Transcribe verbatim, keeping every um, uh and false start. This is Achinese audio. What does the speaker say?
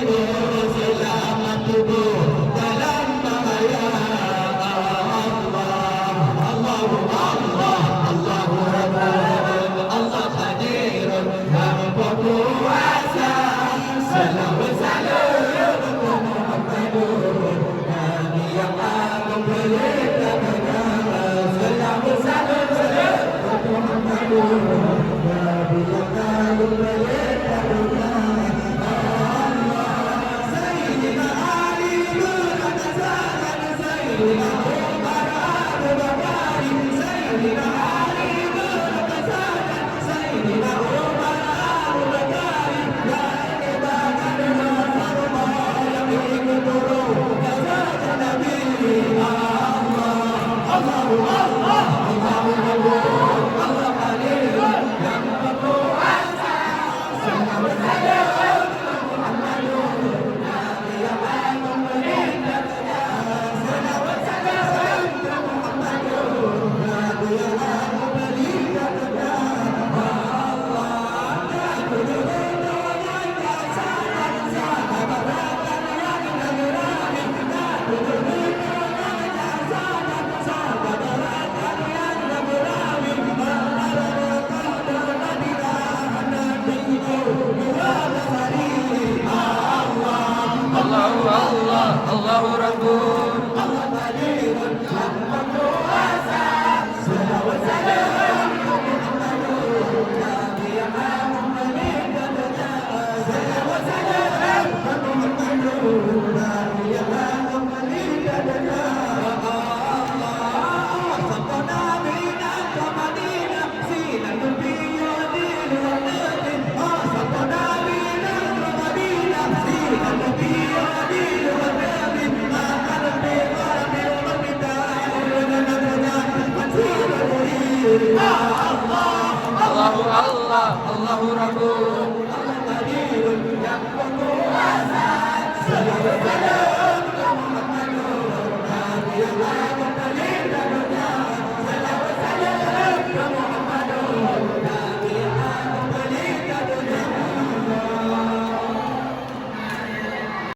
Selamat tidur dalam bahaya. Allah, Allahu Allah, Allahu Akbar. Allah hadir yang berkuasa. Salawat salam untuk Muhammadun, Nabi yang agung pelita dunia. Salawat salam untuk Muhammadun, Nabi yang agung pelita dunia. Allahu Allah, Allahu Rabbun. Allahu Allah, Allahu Rabbun.